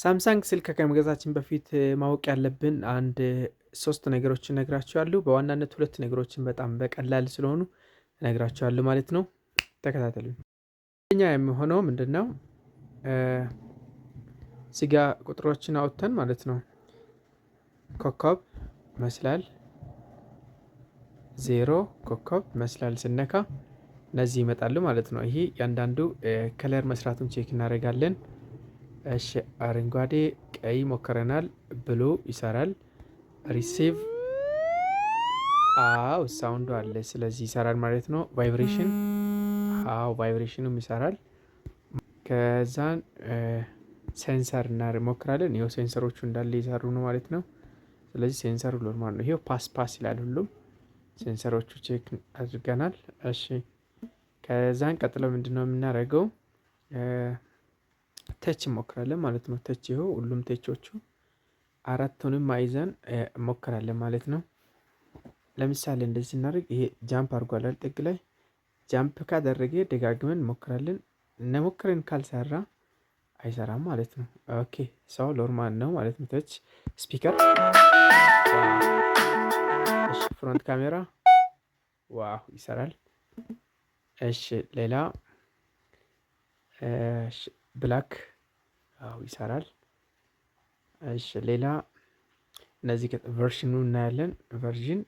ሳምሰንግ ስልክ ከመግዛታችን በፊት ማወቅ ያለብን አንድ ሶስት ነገሮችን እነግራችኋለሁ። በዋናነት ሁለት ነገሮችን በጣም በቀላል ስለሆኑ እነግራችኋለሁ ማለት ነው። ተከታተሉኝ። አንደኛ የሚሆነው ምንድነው? እዚጋ ቁጥሮችን አውጥተን ማለት ነው። ኮከብ መሰላል 0 ኮከብ መሰላል ስነካ እነዚህ ይመጣሉ ማለት ነው። ይሄ እያንዳንዱ color መስራቱን check እናደርጋለን። እሺ፣ አረንጓዴ፣ ቀይ ሞክረናል። Blue ይሰራል። Receive፣ አዎ፣ sound ኡ አለ። ስለዚህ ይሰራል ማለት ነው። Vibration፣ አዎ፣ vibration ኑም ይሰራል። ከዛን sensor እናሞክራለን። ይኸው sensor ኦቹ እንዳለ እየሰሩ ነው ማለት ነው። ስለዚህ sensor ኡ normal ነው። ይኸው pass pass ይላል፣ ሁሉም sensor ኦቹ check አድርገናል። እሺ፣ ከዛን ቀጥሎ ምንድነው የምናደርገው? Touch እንሞክራለን ማለት ነው። Touch፣ ይኸው ሁሉም touch ኦቹ አራቱንም ማዕዘን እሞክራለን ማለት ነው። ለምሳሌ እንደዚህ ስናደርግ ይሄ jump አድርጓል፣ ጥግ ላይ jump ካደረገ ደጋግመን እንሞክራለን። እነሞክረን ካልሰራ አይሰራም ማለት ነው። Okay, so normal ነው ማለት ነው። Touch፣ speaker፣ እሺ፣ front camera፣ wow፣ ይሰራል። እሺ፣ ሌላ black፣ አዎ፣ ይሰራል። እሺ፣ ሌላ እነዚህ version ኑ እናያለን። Version፣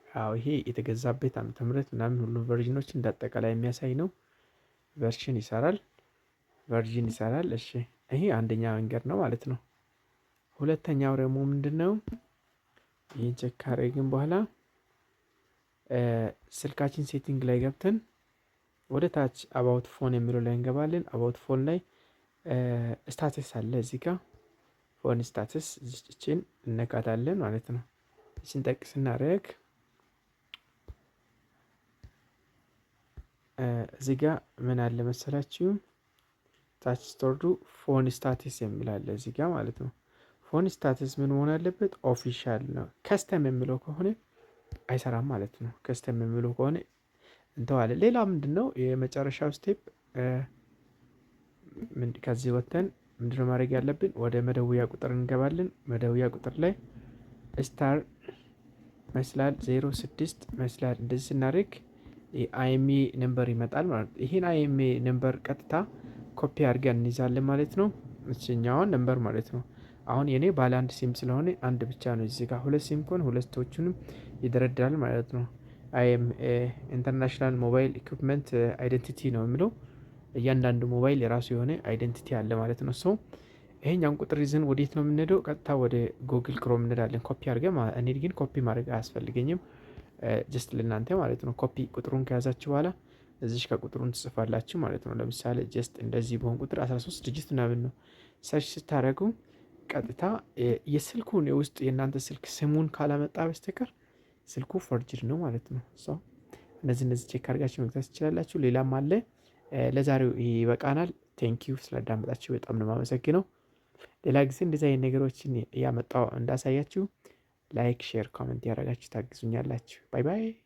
አዎ፣ ይሄ የተገዛበት ዓመተ ምህረት ምናምን ሁሉም version ኖች እንዳጠቃላይ የሚያሳይ ነው። Version ይሰራል። Version ይሰራል። እሺ፣ ይሄ አንደኛ መንገድ ነው ማለት ነው። ሁለተኛው ደግሞ ምንድነው? ይህን check ካደረግን በኋላ ስልካችን setting ላይ ገብተን ወደ ታች about phone የሚለው ላይ እንገባለን። About phone ላይ status አለ፣ እዚህ ጋር phone status እችን እነካታለን ማለት ነው። እችን ጠቅ ስናደርግ እዚህ ጋር ምን አለ መሰላችሁ? ታች ስትወርዱ phone status የሚል አለ እዚህ ጋር ማለት ነው። Phone status ምን መሆን አለበት? Official ነው። Custom የሚለው ከሆነ አይሰራም ማለት ነው። Custom የሚለው ከሆነ እንተዋለን። ሌላ ምንድነው የመጨረሻው step? ከዚህ ወጥተን ምንድነው ማድረግ ያለብን? ወደ መደወያ ቁጥር እንገባለን። መደወያ ቁጥር ላይ star መሰላል 06 መሰላል እንደዚህ ስናደርግ IMEI number ይመጣል ማለት ነው። ይሄን IMEI number ቀጥታ ኮፒ አድርገን እንይዛለን ማለት ነው። እችኛዋን number ማለት ነው። አሁን የኔ ባለ አንድ ሲም ስለሆነ አንድ ብቻ ነው። እዚህ ጋር ሁለት ሲም ከሆነ ሁለቶቹንም ይደረድራል ማለት ነው። IMEI international mobile equipment identity ነው የሚለው። እያንዳንዱ ሞባይል የራሱ የሆነ identity አለ ማለት ነው። So ይሄኛውን ቁጥር ይዘን ወዴት ነው የምንሄደው? ቀጥታ ወደ Google Chrome እንሄዳለን። ኮፒ አድርገን፣ እኔ ግን ኮፒ ማድረግ አያስፈልገኝም። Just ለእናንተ ማለት ነው። ኮፒ ቁጥሩን ከያዛችሁ በኋላ እዚሽ ከቁጥሩን ትጽፋላችሁ ማለት ነው። ለምሳሌ just እንደዚህ በሆን ቁጥር 13 digit ምናምን ነው። Search ስታደርጉ ቀጥታ የስልኩን የውስጥ የእናንተ ስልክ ስሙን ካላመጣ በስተቀር ስልኩ forged ነው ማለት ነው። So እነዚህ check አድርጋችሁ መግዛት ትችላላችሁ። ሌላም አለ። ለዛሬው ይበቃናል። Thank you፣ ስላዳመጣችሁ በጣም ነው የማመሰግነው። ሌላ ጊዜ እንደዚህ አይነት ነገሮችን እያመጣሁ እንዳሳያችሁ like፣ share፣ comment ያደረጋችሁ ታግዙኛላችሁ። Bye bye።